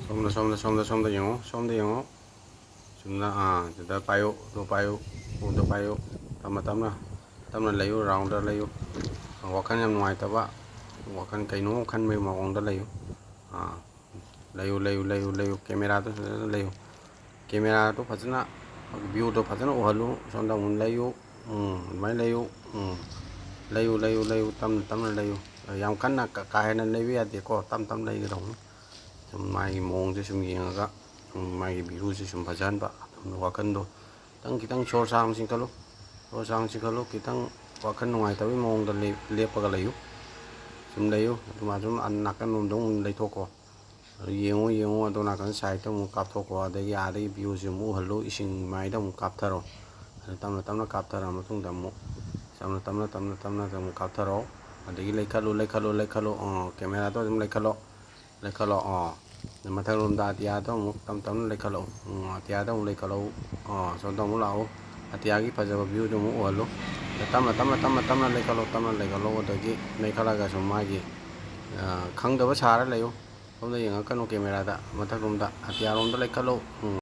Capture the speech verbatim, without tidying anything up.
ꯁꯣꯝꯗ, ꯁꯣꯝꯗ, ꯁꯣꯝꯗ, ꯁꯣꯝꯗ ꯌꯦꯡꯉꯣ, ꯁꯣꯝꯗ ꯌꯦꯡꯉꯣ꯫ ꯆꯨꯝꯅ, ꯑꯥ, ꯁꯤꯗ ꯄꯥꯏꯌꯨ, ꯑꯗꯨ ꯄꯥꯏꯌꯨ, ꯎꯗ ꯄꯥꯏꯌꯨ꯫ ꯇꯞꯅ, ꯇꯞꯅ, ꯇꯞꯅ ꯂꯩꯌꯨ, ꯔꯥꯎꯟꯗ ꯂꯩꯌꯨ꯫ ꯋꯥꯈꯜ ꯌꯥꯝ ꯅꯨꯡꯉꯥꯏꯇꯕ, ꯋꯥꯈꯜ ꯀꯩꯅꯣ ꯈꯟꯕꯒꯤ ꯃꯑꯣꯡꯗ ꯂꯩꯌꯨ꯫ ꯑꯥ, ꯂꯩꯌꯨ, ꯂꯩꯌꯨ, ꯂꯩꯌꯨ, ꯂꯩꯌꯨ꯫ ꯀꯦꯃꯦꯔꯥꯗꯨ ꯐꯖꯅ ꯂꯩꯌꯨ꯫ ꯀꯦꯃꯦꯔꯥꯗꯨ ꯐꯖꯅ, ꯚ꯭ꯌꯨꯗꯣ ꯐꯖꯅ ꯎꯍꯜꯂꯨ꯫ ꯁꯣꯝꯗ ꯑꯃꯨꯛ ꯂꯩꯌꯨ꯫ ꯎꯝ, ꯑꯗꯨꯃꯥꯏꯅ ꯂꯩꯌꯨ꯫ ꯎꯝ, ꯂꯩꯌꯨ, ꯂꯩꯌꯨ, ꯂꯩꯌꯨ, ꯇꯞꯅ, ꯇꯞꯅ ꯂꯩꯌꯨ꯫ ꯌꯥꯝ ꯀꯟꯅ ꯀꯥ, ꯀꯥ ꯍꯦꯟꯅ ꯂꯩꯕ ꯌꯥꯗꯦꯀꯣ, ꯇꯞ ꯇꯞꯅ ꯂꯩꯒꯗꯧꯕꯅꯤ꯫ ꯁꯨꯝ ꯃꯥꯒꯤ ꯃꯑꯣꯡꯁꯦ ꯁꯨꯝ ꯌꯦꯡꯉꯒ, ꯁꯨꯝ ꯃꯥꯒꯤ ꯚ꯭ꯌꯨꯁꯦ ꯁꯨꯝ ꯐꯖꯍꯟꯕ, ꯑꯗꯨꯝ ꯋꯥꯈꯜꯗꯣ ꯈꯤꯇꯪ, ꯈꯤꯇꯪ ꯁꯣꯔ ꯁꯥꯡ ꯆꯤꯡꯈꯠꯂꯨ, ꯁꯣꯔ ꯁꯥꯡ ꯆꯤꯡꯈꯠꯂꯨ, ꯈꯤꯇꯪ ꯋꯥꯈꯜ ꯅꯨꯡꯉꯥꯏꯇꯕꯒꯤ ꯃꯑꯣꯡꯗ ꯂꯦꯞ-, ꯂꯦꯞꯄꯒ ꯂꯩꯌꯨ꯫ ꯁꯨꯝ ꯂꯩꯌꯨ, ꯑꯗꯨꯃꯥꯏꯅ ꯁꯨꯝ ꯅꯥꯀꯟ ꯂꯣꯝꯗ ꯑꯃꯨꯛ ꯂꯩꯊꯣꯛꯀꯣ꯫ ꯑꯗꯨ ꯌꯦꯡꯉꯨ, ꯌꯦꯡꯉꯨ, ꯑꯗꯣ ꯅꯥꯀꯟ ꯁꯥꯏꯠꯇ ꯑꯃꯨꯛ ꯀꯥꯞꯊꯣꯛꯀꯣ, ꯑꯗꯒꯤ ꯑꯥꯗꯒꯤ ꯚ꯭ꯌꯨꯁꯦ ꯑꯃꯨꯛ ꯎꯍꯜꯂꯨ, ꯏꯁꯤꯡ ꯃꯥꯏꯗ ꯑꯃꯨꯛ ꯀꯥꯞꯊꯔꯣ꯫ ꯑꯗꯨ ꯇꯞꯅ ꯇꯞꯅ ꯀꯥꯞꯊꯔ ꯃꯇꯨꯡꯗ ꯑꯃꯨꯛ ꯇꯞꯅ, ꯇꯞꯅ, ꯇꯞꯅ, ꯇꯞꯅ, ꯇꯞꯅ ꯑꯃꯨꯛ ꯀꯥꯞꯊꯔꯛꯑꯣ꯫ ꯑꯗꯒꯤ ꯂꯩꯈꯠꯂꯨ, ꯂꯩꯈꯠꯂꯨ, ꯂꯩꯈꯠꯂꯨ, ꯑꯥ, ꯀꯦꯃꯦꯔꯥꯗꯣ ꯑꯗꯨꯝ ꯂꯩꯈꯠꯂꯣ, ꯂꯩꯈꯠꯂꯣ, ꯑꯥ꯫ ꯑꯗꯨ ꯃꯊꯛꯂꯣꯝꯗ ꯑꯇꯤꯌꯥꯗꯣ ꯑꯃꯨꯛ ꯇꯞ ꯇꯞꯅ ꯂꯩꯈꯠꯂꯛꯎ, ꯎꯝ, ꯑꯇꯤꯌꯥꯗ ꯑꯃꯨꯛ ꯂꯩꯈꯠꯂꯛꯎ, ꯑꯥ, ꯁꯣꯝꯗ ꯑꯃꯨꯛ ꯂꯥꯛꯎ꯫ ꯑꯇꯤꯌꯥꯒꯤ ꯐꯖꯕ ꯚ꯭ꯌꯨꯗꯣ ꯑꯃꯨꯛ ꯎꯍꯜꯂꯨ꯫ ꯑꯗ ꯇꯞꯅ, ꯇꯞꯅ, ꯇꯞꯅ, ꯇꯞꯅ ꯂꯩꯈꯠꯂꯣ, ꯇꯞꯅ ꯂꯩꯈꯠꯂꯣ꯫ ꯑꯗꯒꯤ ꯂꯩꯈꯠꯂꯒ ꯁꯨꯝ ꯃꯥꯒꯤ, ꯑꯥ, ꯈꯪꯗꯕ ꯁꯥꯔ ꯂꯩꯌꯨ꯫ ꯁꯣꯝꯗ ꯌꯦꯡꯉꯛꯀꯅꯨ ꯀꯦꯃꯦꯔꯥꯗ, ꯃꯊꯛꯂꯣꯝꯗ, ꯑꯇꯤꯌꯥꯔꯣꯝꯗ ꯂꯩꯈꯠꯂꯣ꯫ ꯎꯝ,